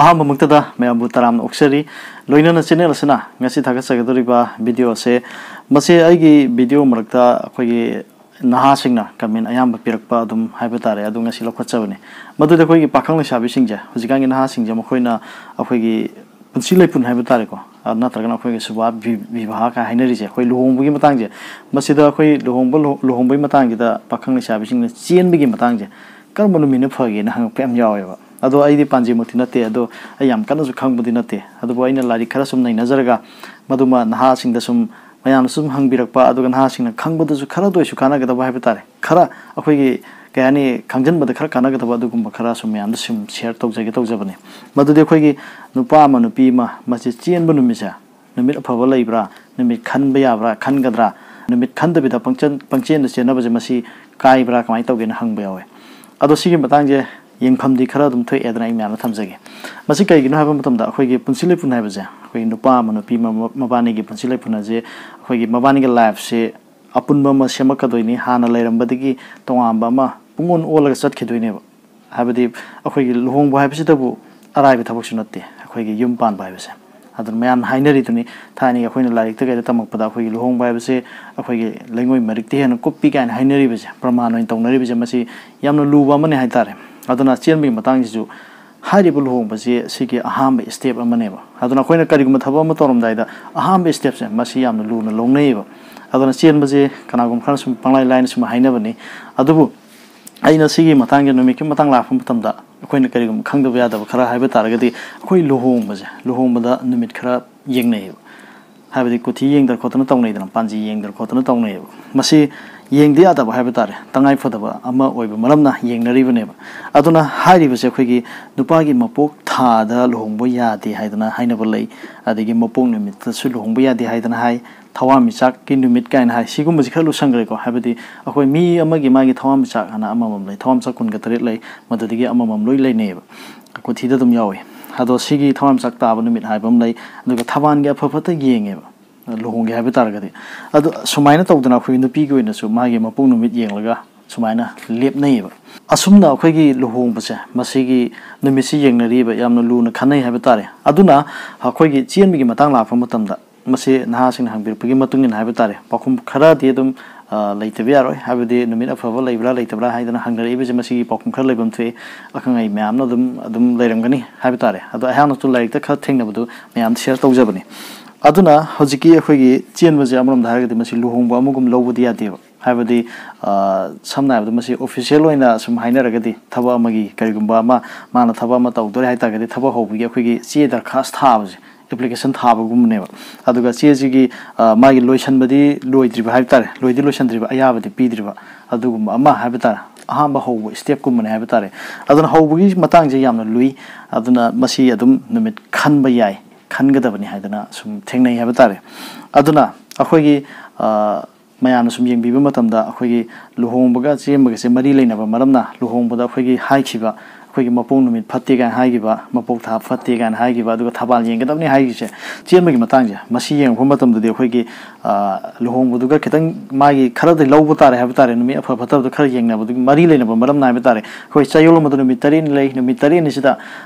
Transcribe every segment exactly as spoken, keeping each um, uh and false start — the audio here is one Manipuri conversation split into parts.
ꯑꯍꯥꯟꯕꯃꯛꯇꯗ ꯃꯌꯥꯝꯕꯨ ꯇꯔꯥꯝꯅ ꯑꯣꯛꯆꯔꯤ꯫ ꯂꯣꯏꯅꯅ ꯆꯦꯅꯦꯜ ꯑꯁꯤꯅ ꯉꯁꯤ ꯊꯥꯒꯠꯆꯒꯗꯧꯔꯤꯕ ꯚꯤꯗꯤꯑꯣ ꯑꯁꯦ, ꯃꯁꯤ ꯑꯩꯒꯤ ꯚꯤꯗꯤꯑꯣ ꯃꯔꯛꯇ ꯑꯩꯈꯣꯏꯒꯤ ꯅꯍꯥꯁꯤꯡꯅ ꯀꯃꯦꯟ ꯑꯌꯥꯝꯕ ꯄꯤꯔꯛꯄ ꯑꯗꯨꯝ ꯍꯥꯏꯕ ꯇꯥꯔꯦ, ꯑꯗꯨ ꯉꯁꯤ ꯂꯧꯈꯠꯆꯕꯅꯤ꯫ ꯃꯗꯨꯗꯤ ꯑꯩꯈꯣꯏꯒꯤ ꯄꯥꯈꯪ ꯂꯩꯁꯥꯕꯤꯁꯤꯡꯁꯦ, ꯍꯧꯖꯤꯛꯀꯥꯟꯒꯤ ꯅꯍꯥꯁꯤꯡꯁꯦ, ꯃꯈꯣꯏꯅ ꯑꯩꯈꯣꯏꯒꯤ ꯄꯨꯟꯁꯤ ꯂꯩꯄꯨꯟ ꯍꯥꯏꯕ ꯇꯥꯔꯦꯀꯣ, ꯑ, ꯅꯠꯇ꯭ꯔꯒꯅ ꯑꯩꯈꯣꯏꯒꯤ ꯁꯨꯚꯥ ꯚꯤ-, ꯚꯤꯚꯥꯍ ꯀꯥꯏ ꯍꯥꯏꯅꯔꯤꯁꯦ, ꯑꯩꯈꯣꯏ ꯂꯨꯍꯣꯡꯕꯒꯤ ꯃꯇꯥꯡꯁꯦ, ꯃꯁꯤꯗ ꯑꯩꯈꯣꯏ ꯂꯨꯍꯣꯡꯕ, ꯂꯨꯍꯣꯡꯕꯒꯤ ꯃꯇꯥꯡꯁꯤꯗ ꯄꯥꯈꯪ ꯂꯩꯁꯥꯕꯤꯁꯤꯡꯅ ꯆꯦꯟꯕꯒꯤ ꯃꯇꯥꯡꯁꯦ ꯀꯔꯝꯕ ꯅꯨꯃꯤꯠꯅ ꯐꯒꯦꯅ ꯍꯪꯉꯛꯄ ꯌꯥꯝ ꯌꯥꯎꯋꯦꯕ꯫ ꯑꯗꯣ ꯑꯩꯗꯤ ꯄꯥꯟꯖꯤꯃꯛꯇꯤ ꯅꯠꯇꯦ, ꯑꯗꯣ ꯑꯩ ꯌꯥꯝ ꯀꯟꯅꯁꯨ ꯈꯪꯕꯗꯤ ꯅꯠꯇꯦ, ꯑꯗꯨꯕꯨ ꯑꯩꯅ ꯂꯥꯏꯔꯤꯛ ꯈꯔ ꯁꯨꯝ ꯅꯩꯅꯖꯔꯒ ꯃꯗꯨꯃ ꯅꯍꯥꯁꯤꯡꯗ ꯁꯨꯝ, ꯃꯌꯥꯝꯅ ꯁꯨꯝ ꯍꯪꯕꯤꯔꯛꯄ, ꯑꯗꯨꯒ ꯅꯍꯥꯁꯤꯡꯅ ꯈꯪꯕꯗꯁꯨ ꯈꯔꯗ ꯑꯣꯏꯁꯨ ꯀꯥꯟꯅꯒꯗꯕ ꯍꯥꯏꯕ ꯇꯥꯔꯦ, ꯈꯔ ꯑꯩꯈꯣꯏꯒꯤ, ꯀꯩ ꯍꯥꯏꯅꯤ, ꯈꯪꯖꯤꯟꯕꯗ ꯈꯔ ꯀꯥꯟꯅꯒꯗꯕ ꯑꯗꯨꯒꯨꯝꯕ ꯈꯔ ꯁꯨꯝ ꯃꯌꯥꯝꯗ ꯁꯨꯝ ꯁꯤꯌꯔ ꯇꯧꯖꯒꯦ ꯇꯧꯖꯕꯅꯤ꯫ ꯃꯗꯨꯗꯤ ꯑꯩꯈꯣꯏꯒꯤ ꯅꯨꯄꯥ ꯑꯃ ꯅꯨꯄꯤ ꯑꯃ ꯃꯁꯤ ꯆꯦꯟꯕ ꯅꯨꯃꯤꯠꯁꯦ, ꯅꯨꯃꯤꯠ ꯑꯐꯕ ꯂꯩꯕ꯭ꯔꯥ, ꯅꯨꯃꯤꯠ ꯈꯟꯕ ꯌꯥꯕ꯭ꯔꯥ, ꯈꯟꯒꯗ꯭ꯔꯥ, ꯅꯨꯃꯤꯠ ꯈꯟꯗꯕꯤꯗ ꯄꯪꯆꯦꯟ-, ꯄꯪꯆꯦꯟꯗ ꯆꯦꯟꯅꯕꯁꯦ ꯃꯁꯤ ꯀꯥꯏꯕ꯭ꯔꯥ, ꯀꯃꯥꯏꯅ ꯇꯧꯒꯦꯅ ꯍꯪꯕ ꯌꯥꯎꯋꯦ꯫ ꯑꯗꯣ ꯁꯤꯒꯤ ꯃꯇꯥꯡꯁꯦ ꯌꯦꯡꯐꯝꯗꯤ ꯈꯔ ꯑꯗꯨꯝ ꯊꯣꯛꯑꯦꯗꯅ ꯑꯩ ꯃꯌꯥꯝꯗ ꯊꯝꯖꯒꯦ꯫ ꯃꯁꯤ ꯀꯩꯒꯤꯅꯣ ꯍꯥꯏꯕ ꯃꯇꯝꯗ, ꯑꯩꯈꯣꯏꯒꯤ ꯄꯨꯟꯁꯤ ꯂꯩꯄꯨꯟ ꯍꯥꯏꯕꯁꯦ, ꯑꯩꯈꯣꯏꯒꯤ ꯅꯨꯄꯥ ꯑꯃ ꯅꯨꯄꯤ ꯑꯃ ꯃꯕꯥꯅꯤꯒꯤ ꯄꯨꯟꯁꯤ ꯂꯩꯄꯨꯟ ꯑꯁꯦ, ꯑꯩꯈꯣꯏꯒꯤ ꯃꯕꯥꯅꯤꯒꯤ ꯂꯥꯏꯐꯁꯦ ꯑꯄꯨꯟꯕ ꯑꯃ ꯁꯦꯝꯃꯛꯀꯗꯣꯏꯅꯤ, ꯍꯥꯟꯅ ꯂꯩꯔꯝꯕꯗꯒꯤ ꯇꯣꯉꯥꯟꯕ ꯑꯃ ꯄꯨꯡꯑꯣꯟ ꯑꯣꯜꯂꯒ ꯆꯠꯈꯤꯗꯣꯏꯅꯦꯕ꯫ ꯍꯥꯏꯕꯗꯤ ꯑꯩꯈꯣꯏꯒꯤ ꯂꯨꯍꯣꯡꯕ ꯍꯥꯏꯕꯁꯤꯗꯕꯨ ꯑꯔꯥꯏꯕ ꯊꯕꯛꯁꯨ ꯅꯠꯇꯦ, ꯑꯩꯈꯣꯏꯒꯤ ꯌꯨꯝ ꯄꯥꯟꯕ ꯍꯥꯏꯕꯁꯦ꯫ ꯑꯗꯨꯅ ꯃꯌꯥꯝꯅ ꯍꯥꯏꯅꯔꯤꯗꯨꯅꯤ, ꯊꯥꯏꯅꯒꯤ ꯑꯩꯈꯣꯏꯅ ꯂꯥꯏꯔꯤꯛꯇ ꯀꯩꯗ ꯇꯝꯃꯛꯄꯗ, ꯑꯩꯈꯣꯏꯒꯤ ꯂꯨꯍꯣꯡꯕ ꯍꯥꯏꯕꯁꯦ ꯑꯩꯈꯣꯏꯒꯤ ꯂꯩꯉꯣꯏ ꯃꯔꯤꯛꯇ ꯍꯦꯟꯅ ꯀꯨꯞꯄꯤ ꯀꯥꯏꯅ ꯍꯥꯏꯅꯔꯤꯕꯁꯦ, ꯄ꯭ꯔꯃꯥꯟ ꯑꯣꯏꯅ ꯇꯧꯅꯔꯤꯕꯁꯦ, ꯃꯁꯤ ꯌꯥꯝꯅ ꯂꯨꯕ ꯑꯃꯅꯤ ꯍꯥꯏꯇꯥꯔꯦ꯫ ꯑꯗꯨꯅ ꯆꯦꯟꯕꯒꯤ ꯃꯇꯥꯡꯁꯤꯁꯨ ꯍꯥꯏꯔꯤꯕ ꯂꯨꯍꯣꯡꯕꯁꯤ ꯁꯤꯒꯤ ꯑꯍꯥꯟꯕ ꯁ꯭ꯇꯦꯞ ꯑꯃꯅꯦꯕ꯫ ꯑꯗꯨꯅ ꯑꯩꯈꯣꯏꯅ ꯀꯔꯤꯒꯨꯝꯕ ꯊꯕꯛ ꯑꯃ ꯇꯧꯔꯝꯗꯥꯏꯗ ꯑꯍꯥꯟꯕ ꯁ꯭ꯇꯦꯞꯁꯦ ꯃꯁꯤ ꯌꯥꯝꯅ ꯂꯨꯅ ꯂꯧꯅꯩꯌꯦꯕ꯫ ꯑꯗꯨꯅ ꯆꯦꯟꯕꯁꯦ ꯀꯅꯥꯒꯨꯝꯕ ꯈꯔꯅ ꯁꯨꯝ ꯄꯪꯂꯥꯏ ꯂꯥꯏꯅ ꯁꯨꯝ ꯍꯥꯏꯅꯕꯅꯤ, ꯑꯗꯨꯕꯨ ꯑꯩꯅ ꯁꯤꯒꯤ ꯃꯇꯥꯡꯒꯤ ꯅꯨꯃꯤꯠꯀꯤ ꯃꯇꯥꯡ ꯂꯥꯛꯄ ꯃꯇꯝꯗ ꯑꯩꯈꯣꯏꯅ ꯀꯔꯤꯒꯨꯝꯕ ꯈꯪꯗꯕ ꯌꯥꯗꯕ ꯈꯔ ꯍꯥꯏꯕ ꯇꯥꯔꯒꯗꯤ, ꯑꯩꯈꯣꯏ ꯂꯨꯍꯣꯡꯕꯁꯦ, ꯂꯨꯍꯣꯡꯕꯗ ꯅꯨꯃꯤꯠ ꯈꯔ ꯌꯦꯡꯅꯩꯌꯦꯕ꯫ ꯍꯥꯏꯕꯗꯤ ꯀꯨꯊꯤ ꯌꯦꯡꯗꯅ ꯈꯣꯠꯇꯅ ꯇꯧꯅꯩꯗꯅ, ꯄꯥꯟꯖꯤ ꯌꯦꯡꯗꯅ ꯈꯣꯠꯇꯅ ꯇꯧꯅꯩꯌꯦꯕ꯫ ꯃꯁꯤ ꯌꯦꯡꯗ ꯌꯥꯗꯕ ꯍꯥꯏꯕ ꯇꯥꯔꯦ, ꯇꯉꯥꯏ ꯐꯗꯕ ꯑꯃ ꯑꯣꯏꯕ ꯃꯔꯝꯅ ꯌꯦꯡꯅꯔꯤꯕꯅꯦꯕ꯫ ꯑꯗꯨꯅ ꯍꯥꯏꯔꯤꯕꯁꯦ ꯑꯩꯈꯣꯏꯒꯤ ꯅꯨꯄꯥꯒꯤ ꯃꯄꯣꯛ ꯊꯥꯗ ꯂꯨꯍꯣꯡꯕ ꯌꯥꯗꯦ ꯍꯥꯏꯗꯅ ꯍꯥꯏꯅꯕ ꯂꯩ, ꯑꯗꯒꯤ ꯃꯄꯣꯛ ꯅꯨꯃꯤꯠꯇꯁꯨ ꯂꯨꯍꯣꯡꯕ ꯌꯥꯗꯦ ꯍꯥꯏꯗꯅ ꯍꯥꯏ, ꯊꯋꯥꯟꯃꯤꯆꯥꯛꯀꯤ ꯅꯨꯃꯤꯠ ꯀꯥꯏꯅ ꯍꯥꯏ꯫ ꯁꯤꯒꯨꯝꯕꯁꯤ ꯈꯔ ꯂꯨꯁꯟꯈ꯭ꯔꯦꯀꯣ, ꯍꯥꯏꯕꯗꯤ ꯑꯩꯈꯣꯏ ꯃꯤ ꯑꯃꯒꯤ ꯃꯥꯒꯤ ꯊꯋꯥꯟꯃꯤꯆꯥꯛ ꯍꯥꯏꯅ ꯑꯃꯃꯝ ꯂꯩ, ꯊꯋꯥꯟꯃꯤꯆꯥꯛ ꯀꯨꯟꯒ ꯇꯔꯦꯠ ꯂꯩ, ꯃꯗꯨꯗꯒꯤ ꯑꯃꯃꯝ ꯂꯣꯏ ꯂꯩꯅꯩꯌꯦꯕ꯫ ꯀꯨꯊꯤꯗ ꯑꯗꯨꯝ ꯌꯥꯎꯏ꯫ ꯑꯗꯣ ꯁꯤꯒꯤ ꯊꯋꯥꯟꯃꯤꯆꯥꯛ ꯇꯥꯕ ꯅꯨꯃꯤꯠ ꯍꯥꯏꯕ ꯑꯃ ꯂꯩ, ꯑꯗꯨꯒ ꯊꯕꯥꯟꯒꯤ ꯑꯐ ꯐꯠꯇ ꯌꯦꯡꯉꯦꯕ, ꯂꯨꯍꯣꯡꯒꯦ ꯍꯥꯏꯕ ꯇꯥꯔꯒꯗꯤ꯫ ꯑꯗꯣ ꯁꯨꯃꯥꯏꯅ ꯇꯧꯗꯅ ꯑꯩꯈꯣꯏꯒꯤ ꯅꯨꯄꯤꯒꯤ ꯑꯣꯏꯅꯁꯨ ꯃꯥꯒꯤ ꯃꯄꯣꯛ ꯅꯨꯃꯤꯠ ꯌꯦꯡꯂꯒ ꯁꯨꯃꯥꯏꯅ ꯂꯦꯞꯅꯩꯌꯦꯕ꯫ ꯑꯁꯨꯝꯅ ꯑꯩꯈꯣꯏꯒꯤ ꯂꯨꯍꯣꯡꯕꯁꯦ, ꯃꯁꯤꯒꯤ ꯅꯨꯃꯤꯠꯁꯤ ꯌꯦꯡꯅꯔꯤꯕ, ꯌꯥꯝꯅ ꯂꯨꯅ ꯈꯟꯅꯩ ꯍꯥꯏꯕ ꯇꯥꯔꯦ꯫ ꯑꯗꯨꯅ ꯑꯩꯈꯣꯏꯒꯤ ꯆꯦꯟꯕꯒꯤ ꯃꯇꯥꯡ ꯂꯥꯛꯄ ꯃꯇꯝꯗ, ꯃꯁꯤ ꯅꯍꯥꯁꯤꯡꯅ ꯍꯪꯕꯤꯔꯛꯄꯒꯤ ꯃꯇꯨꯡ ꯏꯟꯅ ꯍꯥꯏꯕ ꯇꯥꯔꯦ, ꯄꯥꯎꯈꯨꯝ ꯈꯔꯗꯤ ꯑꯗꯨꯝ, ꯑ, ꯂꯩꯇꯕ ꯌꯥꯔꯣꯏ, ꯍꯥꯏꯕꯗꯤ ꯅꯨꯃꯤꯠ ꯑꯐꯕ ꯂꯩꯕ꯭ꯔꯥ ꯂꯩꯇꯕ꯭ꯔꯥ ꯍꯥꯏꯗꯅ ꯍꯪꯅꯔꯛꯏꯕꯁꯦ, ꯃꯁꯤꯒꯤ ꯄꯥꯎꯈꯨꯝ ꯈꯔ ꯂꯩꯐꯝ ꯊꯣꯛꯏ꯫ ꯑꯈꯪ ꯑꯍꯩ ꯃꯌꯥꯝꯅ ꯑꯗꯨꯝ, ꯑꯗꯨꯝ ꯂꯩꯔꯝꯒꯅꯤ ꯍꯥꯏꯕ ꯇꯥꯔꯦ꯫ ꯑꯗꯣ ꯑꯩꯍꯥꯛꯅꯁꯨ ꯂꯥꯏꯔꯤꯛꯇ ꯈꯔ ꯊꯦꯡꯅꯕꯗꯨ ꯃꯌꯥꯝꯗ ꯁꯤꯌꯔ ꯇꯧꯖꯕꯅꯤ꯫ ꯑꯗꯨꯅ ꯍꯧꯖꯤꯛꯀꯤ ꯑꯩꯈꯣꯏꯒꯤ ꯆꯦꯟꯕꯁꯦ, ꯑꯃꯔꯣꯝꯗ ꯍꯥꯏꯔꯒꯗꯤ, ꯃꯁꯤ ꯂꯨꯍꯣꯡꯕ ꯑꯃꯒꯨꯝ ꯂꯧꯕꯗꯤ ꯌꯥꯗꯦꯕ꯫ ꯍꯥꯏꯕꯗꯤ, ꯑ, ꯁꯝꯅ ꯍꯥꯏꯔꯕꯗ, ꯃꯁꯤ ꯑꯣꯐꯤꯁꯤꯌꯦꯜ ꯑꯣꯏꯅ ꯁꯨꯝ ꯍꯥꯏꯅꯔꯒꯗꯤ, ꯊꯕꯛ ꯑꯃꯒꯤ, ꯀꯔꯤꯒꯨꯝꯕ ꯑꯃ, ꯃꯥꯅ ꯊꯕꯛ ꯑꯃ ꯇꯧꯗꯣꯔꯦ ꯍꯥꯏ ꯇꯥꯔꯒꯗꯤ, ꯊꯕꯛ ꯍꯧꯕꯒꯤ ꯑꯩꯈꯣꯏꯒꯤ ꯆꯦ ꯗꯔꯈꯥꯁ ꯊꯥꯕꯁꯦ, ꯑꯦꯄ꯭ꯂꯤꯀꯦꯁꯟ ꯊꯥꯕꯒꯨꯝꯕꯅꯦꯕ꯫ ꯑꯗꯨꯒ ꯆꯦꯁꯤꯒꯤ, ꯑ, ꯃꯥꯒꯤ ꯂꯣꯏꯁꯟꯕꯗꯤ ꯂꯣꯏꯗ꯭ꯔꯤꯕ ꯍꯥꯏꯕ ꯇꯥꯔꯦ, ꯂꯣꯏꯗꯤ ꯂꯣꯏꯁꯟꯗ꯭ꯔꯤꯕ, ꯑꯌꯥꯕꯗꯤ ꯄꯤꯗ꯭ꯔꯤꯕ, ꯑꯗꯨꯒꯨꯝꯕ ꯑꯃ ꯍꯥꯏꯕ ꯇꯥꯔꯦ, ꯑꯍꯥꯟꯕ ꯍꯧꯕ ꯁ꯭ꯇꯦꯞꯀꯨꯝꯕꯅꯦ ꯍꯥꯏꯕ ꯇꯥꯔꯦ꯫ ꯑꯗꯨꯅ ꯍꯧꯕꯒꯤ ꯃꯇꯥꯡꯁꯦ ꯌꯥꯝꯅ ꯂꯨꯏ꯫ ꯑꯗꯨꯅ ꯃꯁꯤ ꯑꯗꯨꯝ ꯅꯨꯃꯤꯠ ꯈꯟꯕ ꯌꯥꯏ, ꯈꯟꯒꯗꯕꯅꯤ ꯍꯥꯏꯗꯅ ꯁꯨꯝ ꯊꯦꯡꯅꯩ ꯍꯥꯏꯕ ꯇꯥꯔꯦ꯫ ꯑꯗꯨꯅ ꯑꯩꯈꯣꯏꯒꯤ, ꯑ, ꯃꯌꯥꯝꯅ ꯁꯨꯝ ꯌꯦꯡꯕꯤꯕ ꯃꯇꯝꯗ, ꯑꯩꯈꯣꯏꯒꯤ ꯂꯨꯍꯣꯡꯕꯒ ꯆꯦꯟꯕꯒꯁꯦ ꯃꯔꯤ ꯂꯩꯅꯕ ꯃꯔꯝꯅ, ꯂꯨꯍꯣꯡꯕꯗ ꯑꯩꯈꯣꯏꯒꯤ ꯍꯥꯏꯈꯤꯕ, ꯑꯩꯈꯣꯏꯒꯤ ꯃꯄꯣꯛ ꯅꯨꯃꯤꯠ ꯐꯠꯇꯦ ꯀꯥꯏꯅ ꯍꯥꯏꯈꯤꯕ, ꯃꯄꯣꯛ ꯊꯥ ꯐꯠꯇꯦ ꯀꯥꯏꯅ ꯍꯥꯏꯈꯤꯕ, ꯑꯗꯨꯒ ꯊꯕꯥꯜ ꯌꯦꯡꯒꯗꯕꯅꯤ ꯍꯥꯏꯈꯤꯕꯁꯦ, ꯆꯦꯟꯕꯒꯤ ꯃꯇꯥꯡꯁꯦ, ꯃꯁꯤ ꯌꯦꯡꯉꯛꯄ ꯃꯇꯝꯗꯗꯤ ꯑꯩꯈꯣꯏꯒꯤ, ꯑ, ꯂꯨꯍꯣꯡꯕꯗꯨꯒ ꯈꯤꯇꯪ ꯃꯥꯒꯤ ꯈꯔꯗꯤ ꯂꯧꯕ ꯇꯥꯔꯦ ꯍꯥꯏꯕ ꯇꯥꯔꯦ, ꯅꯨꯃꯤꯠ ꯑꯐ ꯐꯠꯇꯕꯗꯨ ꯈꯔ ꯌꯦꯡꯅꯕꯗꯨꯒꯤ ꯃꯔꯤ ꯂꯩꯅꯕ ꯃꯔꯝꯅ ꯍꯥꯏꯕ ꯇꯥꯔꯦ꯫ ꯑꯩꯈꯣꯏ ꯆꯌꯣꯜ ꯑꯃꯗ ꯅꯨꯃꯤꯠ ꯇꯔꯦꯠꯅꯤ ꯂꯩ, ꯅꯨꯃꯤꯠ ꯇꯔꯦꯠꯅꯤꯁꯤꯗ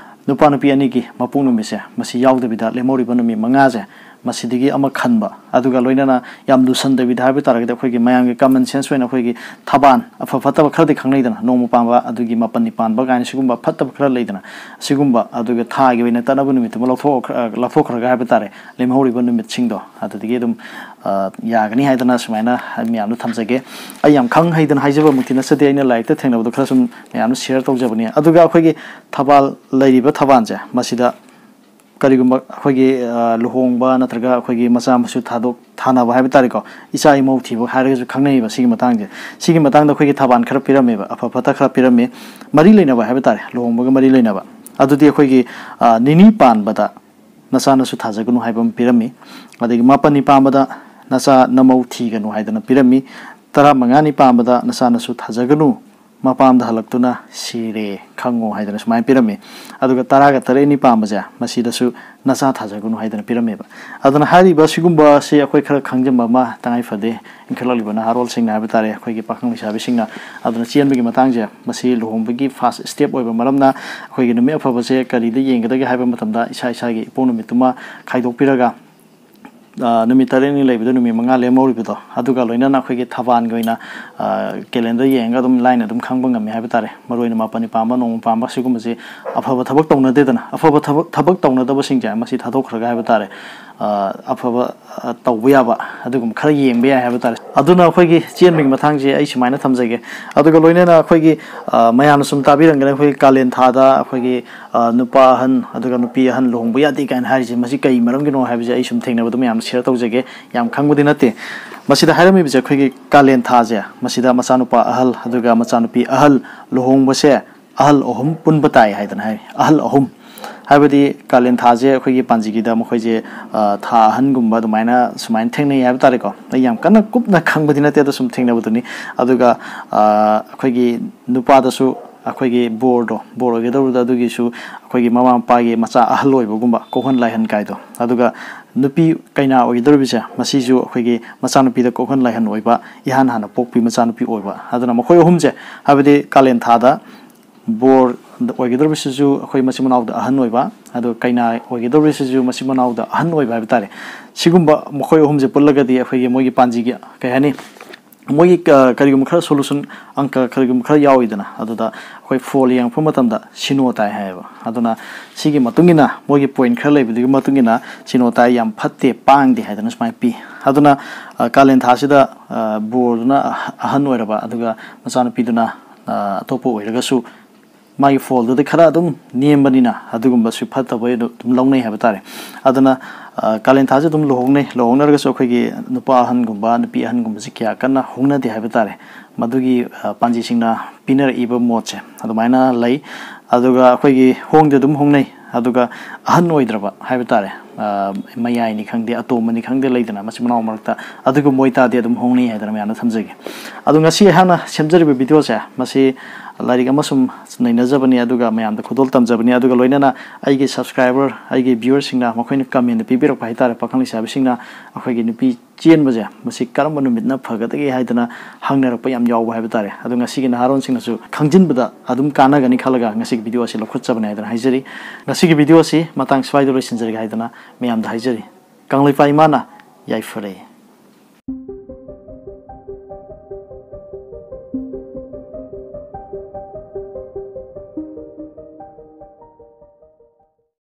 ꯅꯨꯄꯥ ꯅꯨꯄꯤ ꯑꯅꯤꯒꯤ ꯃꯄꯣꯛ ꯅꯨꯃꯤꯠꯁꯦ, ꯃꯁꯤ ꯌꯥꯎꯗꯕꯤꯗ ꯂꯦꯝꯍꯧꯔꯤꯕ ꯅꯨꯃꯤꯠ ꯃꯉꯥꯁꯦ, ꯃꯁꯤꯗꯒꯤ ꯑꯃ ꯈꯟꯕ, ꯑꯗꯨꯒ ꯂꯣꯏꯅꯅ ꯌꯥꯝ ꯂꯨꯁꯟꯗꯕꯤꯗ ꯍꯥꯏꯕ ꯇꯥꯔꯒꯗꯤ, ꯑꯩꯈꯣꯏꯒꯤ ꯃꯌꯥꯝꯒꯤ ꯀꯃꯟ ꯁꯦꯟꯁ ꯑꯣꯏꯅ ꯑꯩꯈꯣꯏꯒꯤ ꯊꯕꯥꯜ ꯑꯐ ꯐꯠꯇꯕ ꯈꯔꯗꯤ ꯈꯪꯅꯩꯗꯅ, ꯅꯣꯡꯃ ꯄꯥꯟꯕ, ꯑꯗꯨꯒꯤ ꯃꯥꯄꯟꯅꯤ ꯄꯥꯟꯕ ꯀꯥꯏꯅ ꯁꯤꯒꯨꯝꯕ ꯐꯠꯇꯕ ꯈꯔ ꯂꯩꯗꯅ, ꯁꯤꯒꯨꯝꯕ, ꯑꯗꯨꯒ ꯊꯥꯒꯤ ꯑꯣꯏꯅ ꯇꯠꯅꯕ ꯅꯨꯃꯤꯠꯇꯨꯃ ꯂꯧꯊꯣꯛꯈ꯭ꯔ-, ꯂꯧꯊꯣꯛꯈ꯭ꯔꯒ ꯍꯥꯏꯕ ꯇꯥꯔꯦ, ꯂꯦꯝꯍꯧꯔꯤꯕ ꯅꯨꯃꯤꯠꯁꯤꯡꯗꯣ ꯑꯗꯨꯗꯒꯤ ꯑꯗꯨꯝ, ꯑ, ꯌꯥꯒꯅꯤ ꯍꯥꯏꯗꯅ ꯁꯨꯃꯥꯏꯅ ꯃꯌꯥꯝꯗ ꯊꯝꯖꯒꯦ꯫ ꯑꯩ ꯌꯥꯝ ꯈꯪ ꯍꯩꯗꯅ ꯍꯥꯏꯖꯕꯃꯛꯇꯤ ꯅꯠꯆꯗꯦ, ꯑꯩꯅ ꯂꯥꯏꯔꯤꯛꯇ ꯊꯦꯡꯅꯕꯗꯣ ꯈꯔ ꯁꯨꯝ ꯃꯌꯥꯝꯗ ꯁꯤꯌꯔ ꯇꯧꯖꯕꯅꯤ꯫ ꯑꯗꯨꯒ ꯑꯩꯈꯣꯏꯒꯤ ꯊꯕꯥꯜ ꯂꯩꯔꯤꯕ ꯊꯕꯥꯜꯁꯦ, ꯃꯁꯤꯗ ꯀꯔꯤꯒꯨꯝꯕ ꯑꯩꯈꯣꯏꯒꯤ, ꯑ, ꯂꯨꯍꯣꯡꯕ ꯅꯠꯇ꯭ꯔꯒ ꯑꯩꯈꯣꯏꯒꯤ ꯃꯆꯥ ꯃꯁꯨ ꯊꯥꯗꯣꯛ ꯊꯥꯅꯕ ꯍꯥꯏꯕ ꯇꯥꯔꯦꯀꯣ, ꯏꯆꯥ ꯏꯃꯧ ꯊꯤꯕ ꯍꯥꯏꯔꯒꯁꯨ ꯈꯪꯅꯩꯌꯦꯕ ꯁꯤꯒꯤ ꯃꯇꯥꯡꯁꯦ꯫ ꯁꯤꯒꯤ ꯃꯇꯥꯡꯗ ꯑꯩꯈꯣꯏꯒꯤ ꯊꯕꯥꯜ ꯈꯔ ꯄꯤꯔꯝꯃꯦꯕ, ꯑꯐ ꯐꯠꯇ ꯈꯔ ꯄꯤꯔꯝꯃꯤ, ꯃꯔꯤ ꯂꯩꯅꯕ ꯍꯥꯏꯕ ꯇꯥꯔꯦ, ꯂꯨꯍꯣꯡꯕꯒ ꯃꯔꯤ ꯂꯩꯅꯕ꯫ ꯑꯗꯨꯗꯤ ꯑꯩꯈꯣꯏꯒꯤ, ꯑ, ꯅꯤꯅꯤ ꯄꯥꯟꯕꯗ ꯅꯆꯥ ꯅꯁꯨ ꯊꯥꯖꯒꯅꯨ ꯍꯥꯏꯕ ꯑꯃ ꯄꯤꯔꯝꯃꯤ, ꯑꯗꯒꯤ ꯃꯥꯄꯟꯅꯤ ꯄꯥꯟꯕꯗ ꯅꯆꯥ ꯅꯃꯧ ꯊꯤꯒꯅꯨ ꯍꯥꯏꯗꯅ ꯄꯤꯔꯝꯃꯤ, ꯇꯔꯥꯃꯉꯥꯅꯤ ꯄꯥꯟꯕꯗ ꯅꯆꯥ ꯅꯁꯨ ꯊꯥꯖꯒꯅꯨ ꯃꯄꯥꯝꯗ ꯍꯜꯂꯛꯇꯨꯅ ꯁꯤꯔꯦ ꯈꯪꯉꯣ ꯍꯥꯏꯗꯅ ꯁꯨꯃꯥꯏꯅ ꯄꯤꯔꯝꯃꯤ꯫ ꯑꯗꯨꯒ ꯇꯔꯥꯒ ꯇꯔꯦꯠꯅꯤ ꯄꯥꯝꯕꯁꯦ, ꯃꯁꯤꯗꯁꯨ ꯅꯆꯥ ꯊꯥꯖꯒꯅꯨ ꯍꯥꯏꯗꯅ ꯄꯤꯔꯝꯃꯦꯕ꯫ ꯑꯗꯨꯅ ꯍꯥꯏꯔꯤꯕ ꯁꯤꯒꯨꯝꯕꯁꯤ ꯑꯩꯈꯣꯏ ꯈꯔ ꯈꯪꯖꯤꯟꯕ ꯑꯃ ꯇꯉꯥꯏ ꯐꯗꯦ, ꯏꯟꯈꯠꯂꯛꯂꯤꯕ ꯅꯍꯥꯔꯣꯜꯁꯤꯡꯅ ꯍꯥꯏꯕ ꯇꯥꯔꯦ, ꯑꯩꯈꯣꯏꯒꯤ ꯄꯥꯈꯪ ꯂꯩꯁꯥꯕꯤꯁꯤꯡꯅ꯫ ꯑꯗꯨꯅ ꯆꯦꯟꯕꯒꯤ ꯃꯇꯥꯡꯁꯦ, ꯃꯁꯤ ꯂꯨꯍꯣꯡꯕꯒꯤ ꯐꯥꯔꯁ ꯁ꯭ꯇꯦꯞ ꯑꯣꯏꯕ ꯃꯔꯝꯅ, ꯑꯩꯈꯣꯏꯒꯤ ꯅꯨꯃꯤꯠ ꯑꯐꯕꯁꯦ ꯀꯔꯤꯗ ꯌꯦꯡꯒꯗꯒꯦ ꯍꯥꯏꯕ ꯃꯇꯝꯗ, ꯏꯁꯥ ꯏꯁꯥꯒꯤ ꯏꯄꯣꯛ ꯅꯨꯃꯤꯠꯇꯨꯃ ꯈꯥꯏꯗꯣꯛꯄꯤꯔꯒ, ꯑ, ꯅꯨꯃꯤꯠ ꯇꯔꯦꯠꯅꯤ ꯂꯩꯕꯗ ꯅꯨꯃꯤꯠ ꯃꯉꯥ ꯂꯦꯝꯍꯧꯔꯤꯕꯗꯣ, ꯑꯗꯨꯒ ꯂꯣꯏꯅꯅ ꯑꯩꯈꯣꯏꯒꯤ ꯊꯕꯥꯜꯒꯤ ꯑꯣꯏꯅ, ꯑ, ꯀꯦꯂꯦꯟꯗꯔ ꯌꯦꯡꯉꯒ ꯑꯗꯨꯝ ꯂꯥꯏꯅ ꯑꯗꯨꯝ ꯈꯪꯕ ꯉꯝꯃꯤ ꯍꯥꯏꯕ ꯇꯥꯔꯦ꯫ ꯃꯔꯨꯑꯣꯏꯅ ꯃꯥꯄꯅꯤ ꯄꯥꯝꯕ, ꯅꯣꯡꯃ ꯄꯥꯝꯕ, ꯁꯤꯒꯨꯝꯕꯁꯦ ꯑꯐꯕ ꯊꯕꯛ ꯇꯧꯅꯗꯦꯗꯅ꯫ ꯑꯐꯕ ꯊꯕꯛ, ꯊꯕꯛ ꯇꯧꯅꯗꯕꯁꯤꯡꯁꯦ ꯃꯁꯤ ꯊꯥꯗꯣꯛꯈ꯭ꯔꯒ ꯍꯥꯏꯕ ꯇꯥꯔꯦ, ꯑ, ꯑꯐꯕ, ꯑ, ꯇꯧꯕ ꯌꯥꯕ ꯑꯗꯨꯒꯨꯝꯕ ꯈꯔ ꯌꯦꯡꯕ ꯌꯥꯏ ꯍꯥꯏꯕ ꯇꯥꯔꯦ꯫ ꯑꯗꯨꯅ ꯑꯩꯈꯣꯏꯒꯤ ꯆꯦꯟꯕꯒꯤ ꯃꯇꯥꯡꯁꯦ ꯑꯩ ꯁꯨꯃꯥꯏꯅ ꯊꯝꯖꯒꯦ꯫ ꯑꯗꯨꯒ ꯂꯣꯏꯅꯅ ꯑꯩꯈꯣꯏꯒꯤ, ꯑ, ꯃꯌꯥꯝꯅ ꯁꯨꯝ ꯇꯥꯕꯤꯔꯝꯒꯅꯤ, ꯑꯩꯈꯣꯏꯒꯤ ꯀꯥꯂꯦꯟ ꯊꯥꯗ ꯑꯩꯈꯣꯏꯒꯤ, ꯑ, ꯅꯨꯄꯥ ꯑꯍꯟ ꯑꯗꯨꯒ ꯅꯨꯄꯤ ꯑꯍꯟ ꯂꯨꯍꯣꯡꯕ ꯌꯥꯗꯦ ꯀꯥꯏꯅ ꯍꯥꯏꯔꯤꯁꯦ, ꯃꯁꯤ ꯀꯩ ꯃꯔꯝꯒꯤꯅꯣ ꯍꯥꯏꯕꯁꯦ ꯑꯩ ꯁꯨꯝ ꯊꯦꯡꯅꯕꯗ ꯃꯌꯥꯝꯅ ꯁꯤꯌꯔ ꯇꯧꯖꯒꯦ꯫ ꯌꯥꯝ ꯈꯪꯕꯗꯤ ꯅꯠꯇꯦ꯫ ꯃꯁꯤꯗ ꯍꯥꯏꯔꯝꯃꯤꯕꯁꯦ, ꯑꯩꯈꯣꯏꯒꯤ ꯀꯥꯂꯦꯟ ꯊꯥꯁꯦ, ꯃꯁꯤꯗ ꯃꯆꯥꯅꯨꯄꯥ ꯑꯍꯜ ꯑꯗꯨꯒ ꯃꯆꯥꯅꯨꯄꯤ ꯑꯍꯜ ꯂꯨꯍꯣꯡꯕꯁꯦ ꯑꯍꯜ ꯑꯍꯨꯝ ꯄꯨꯟꯕ ꯇꯥꯏ ꯍꯥꯏꯗꯅ ꯍꯥꯏꯔꯤ꯫ ꯑꯍꯜ ꯑꯍꯨꯝ ꯍꯥꯏꯕꯗꯤ ꯀꯥꯂꯦꯟ ꯊꯥꯁꯦ ꯑꯩꯈꯣꯏꯒꯤ ꯄꯥꯟꯖꯤꯒꯤꯗ ꯃꯈꯣꯏꯁꯦ, ꯑ, ꯊꯥ ꯑꯍꯟꯒꯨꯝꯕ ꯑꯗꯨꯃꯥꯏꯅ ꯁꯨꯃꯥꯏꯅ ꯊꯦꯡꯅꯩ ꯍꯥꯏꯕ ꯇꯥꯔꯦꯀꯣ꯫ ꯑꯩ ꯌꯥꯝ ꯀꯟꯅ ꯀꯨꯞꯅ ꯈꯪꯕꯗꯤ ꯅꯠꯇꯦ, ꯑꯗꯣ ꯁꯨꯝ ꯊꯦꯡꯅꯕꯗꯨꯅꯤ꯫ ꯑꯗꯨꯒ, ꯑ, ꯑꯩꯈꯣꯏꯒꯤ ꯅꯨꯄꯥꯗꯁꯨ ꯑꯩꯈꯣꯏꯒꯤ ꯕꯣꯔꯗꯣ, ꯕꯣꯔ ꯑꯣꯏꯒꯗꯧꯕꯗ ꯑꯗꯨꯒꯤꯁꯨ ꯑꯩꯈꯣꯏꯒꯤ ꯃꯃꯥ ꯃꯄꯥꯒꯤ ꯃꯆꯥ ꯑꯍꯜ ꯑꯣꯏꯕꯒꯨꯝꯕ, ꯀꯣꯛꯍꯟ ꯂꯥꯏꯍꯟ ꯀꯥꯏꯗꯣ꯫ ꯑꯗꯨꯒ ꯅꯨꯄꯤ ꯀꯩꯅꯥ ꯑꯣꯏꯒꯗꯧꯔꯤꯕꯁꯦ, ꯃꯁꯤꯁꯨ ꯑꯩꯈꯣꯏꯒꯤ ꯃꯆꯥꯅꯨꯄꯤꯗ ꯀꯣꯛꯍꯟ ꯂꯥꯏꯍꯟ ꯑꯣꯏꯕ, ꯏꯍꯥꯟ ꯍꯥꯟꯅ ꯄꯣꯛꯄꯤ ꯃꯆꯥꯅꯨꯄꯤ ꯑꯣꯏꯕ꯫ ꯑꯗꯨꯅ ꯃꯈꯣꯏ ꯑꯍꯨꯝꯁꯦ, ꯍꯥꯏꯕꯗꯤ ꯀꯥꯂꯦꯟ ꯊꯥꯗ ꯕꯣꯔ ꯑꯣꯏꯒꯗꯧꯔꯤꯕꯁꯤꯁꯨ ꯑꯩꯈꯣꯏ ꯃꯆꯤꯟ ꯃꯅꯥꯎꯗ ꯑꯍꯟ ꯑꯣꯏꯕ, ꯑꯗꯨꯒ ꯀꯩꯅꯥ ꯑꯣꯏꯒꯗꯧꯔꯤꯕꯁꯤꯁꯨ ꯃꯆꯤꯟ ꯃꯅꯥꯎꯗ ꯑꯍꯟ ꯑꯣꯏꯕ ꯍꯥꯏꯕ ꯇꯥꯔꯦ꯫ ꯁꯤꯒꯨꯝꯕ ꯃꯈꯣꯏ ꯑꯍꯨꯝꯁꯦ ꯄꯨꯜꯂꯒꯗꯤ ꯑꯩꯈꯣꯏꯒꯤ ꯃꯣꯏꯒꯤ ꯄꯥꯟꯖꯤꯒꯤ, ꯀꯩ ꯍꯥꯏꯅꯤ, ꯃꯣꯏꯒꯤ ꯀ-, ꯀꯔꯤꯒꯨꯝꯕ ꯈꯔ ꯁꯣꯂꯨꯁꯟ, ꯑꯪꯀ ꯀꯔꯤꯒꯨꯝꯕ ꯈꯔ ꯌꯥꯎꯋꯤꯗꯅ, ꯑꯗꯨꯗ ꯑꯩꯈꯣꯏ ꯐꯣꯜ ꯌꯦꯡꯉꯛꯄ ꯃꯇꯝꯗ ꯁꯤꯅꯣ ꯇꯥꯏ ꯍꯥꯏꯌꯦꯕ꯫ ꯑꯗꯨꯅ ꯁꯤꯒꯤ ꯃꯇꯨꯡ ꯏꯟꯅ, ꯃꯣꯏꯒꯤ ꯄꯣꯏꯟ ꯈꯔ ꯂꯩꯕꯗꯨꯒꯤ ꯃꯇꯨꯡ ꯏꯟꯅ ꯁꯤꯅꯣ ꯇꯥꯏ, ꯌꯥꯝ ꯐꯠꯇꯦ, ꯄꯥꯡꯗꯦ ꯍꯥꯏꯗꯅ ꯁꯨꯃꯥꯏꯅ ꯄꯤ꯫ ꯑꯗꯨꯅ, ꯑ, ꯀꯥꯂꯦꯟ ꯊꯥꯁꯤꯗ, ꯑ, ꯕꯣꯔꯗꯨꯅ ꯑꯍ-, ꯑꯍꯟ ꯑꯣꯏꯔꯕ, ꯑꯗꯨꯒ ꯃꯆꯥꯅꯨꯄꯤꯗꯨꯅ, ꯑ, ꯑꯇꯣꯞꯄ ꯑꯣꯏꯔꯒꯁꯨ ꯃꯥꯒꯤ ꯐꯣꯜꯗꯨꯗꯤ ꯈꯔ ꯑꯗꯨꯝ ꯅꯦꯝꯕꯅꯤꯅ ꯑꯗꯨꯒꯨꯝꯕꯁꯨ ꯐꯠꯇꯕ ꯑꯗꯨ ꯑꯗꯨꯝ ꯂꯧꯅꯩ ꯍꯥꯏꯕ ꯇꯥꯔꯦ꯫ ꯑꯗꯨꯅ, ꯑ, ꯀꯥꯂꯦꯟ ꯊꯥꯁꯦ ꯑꯗꯨꯝ ꯂꯨꯍꯣꯡꯅꯩ꯫ ꯂꯨꯍꯣꯡꯅꯔꯒꯁꯨ ꯑꯩꯈꯣꯏꯒꯤ ꯅꯨꯄꯥ ꯑꯍꯟꯒꯨꯝꯕ, ꯅꯨꯄꯤ ꯑꯍꯟꯒꯨꯝꯕꯁꯦ ꯀꯌꯥ ꯀꯟꯅ ꯍꯣꯡꯅꯗꯦ ꯍꯥꯏꯕ ꯇꯥꯔꯦ꯫ ꯃꯗꯨꯒꯤ, ꯑ, ꯄꯥꯟꯖꯤꯁꯤꯡꯅ ꯄꯤꯅꯔꯛꯏꯕ ꯃꯣꯠꯁꯦ ꯑꯗꯨꯃꯥꯏꯅ ꯂꯩ꯫ ꯑꯗꯨꯒ ꯑꯩꯈꯣꯏꯒꯤ ꯍꯣꯡꯗꯤ ꯑꯗꯨꯝ ꯍꯣꯡꯅꯩ, ꯑꯗꯨꯒ ꯑꯍꯟ ꯑꯣꯏꯗ꯭ꯔꯕ ꯍꯥꯏꯕ ꯇꯥꯔꯦ, ꯑ, ꯃꯌꯥꯏꯅꯤ ꯈꯪꯗꯦ, ꯑꯇꯣꯝꯕꯅꯤ ꯈꯪꯗꯦ, ꯂꯩꯗꯅ, ꯃꯆꯤꯟ ꯃꯅꯥꯎ ꯃꯔꯛꯇ ꯑꯗꯨꯒꯨꯝꯕ ꯑꯣꯏꯇꯥꯔꯗꯤ ꯑꯗꯨꯝ ꯍꯣꯡꯅꯩ ꯍꯥꯏꯗꯅ ꯃꯌꯥꯝꯗ ꯊꯝꯖꯒꯦ꯫ ꯑꯗꯣ ꯉꯁꯤ ꯑꯩꯍꯥꯛꯅ ꯁꯦꯝꯖꯔꯤꯕ videoꯁꯦ, ꯃꯁꯤ ꯂꯥꯏꯔꯤꯛ ꯑꯃ ꯁꯨꯝ ꯅꯩꯅꯖꯕꯅꯤ, ꯑꯗꯨꯒ ꯃꯌꯥꯝꯗ ꯈꯨꯗꯣꯜ ꯇꯝꯖꯕꯅꯤ, ꯑꯗꯨꯒ ꯂꯣꯏꯅꯅ ꯑꯩꯒꯤ subscriber, ꯑꯩꯒꯤ viewerꯁꯤꯡꯅ ꯃꯈꯣꯏꯅ commentꯗ ꯄꯤꯕꯤꯔꯛꯄ ꯍꯥꯏꯇꯥꯔꯦ, ꯄꯥꯈꯪ ꯂꯩꯁꯥꯕꯤꯁꯤꯡꯅ ꯑꯩꯈꯣꯏꯒꯤ ꯅꯨꯄꯤ ꯆꯦꯟꯕꯁꯦ ꯃꯁꯤ ꯀꯔꯝꯕ ꯅꯨꯃꯤꯠꯅ ꯐꯒꯗꯒꯦ ꯍꯥꯏꯗꯅ ꯍꯪꯅꯔꯛꯄ ꯌꯥꯝ ꯌꯥꯎꯕ ꯍꯥꯏꯕ ꯇꯥꯔꯦ꯫ ꯑꯗꯣ ꯉꯁꯤꯒꯤ ꯅꯍꯥꯔꯣꯟꯁꯤꯡꯅꯁꯨ ꯈꯪꯖꯤꯟꯕꯗ ꯑꯗꯨꯝ ꯀꯥꯟꯅꯒꯅꯤ ꯈꯜꯂꯒ ꯉꯁꯤꯒꯤ video ꯑꯁꯤ ꯂꯧꯈꯠꯆꯕꯅꯦ ꯍꯥꯏꯗꯅ ꯍꯥꯏꯖꯔꯤ꯫ ꯉꯁꯤꯒꯤ video ꯑꯁꯤ ꯃꯇꯥꯡ ꯁ꯭ꯋꯥꯏꯗ ꯂꯣꯏꯁꯤꯟꯖꯔꯒꯦ ꯍꯥꯏꯗꯅ ꯃꯌꯥꯝꯗ ꯍꯥꯏꯖꯔꯤ꯫ ꯀꯪꯂꯩꯄꯥꯛ ꯏꯃꯥꯅ ꯌꯥꯏꯐꯔꯦ꯫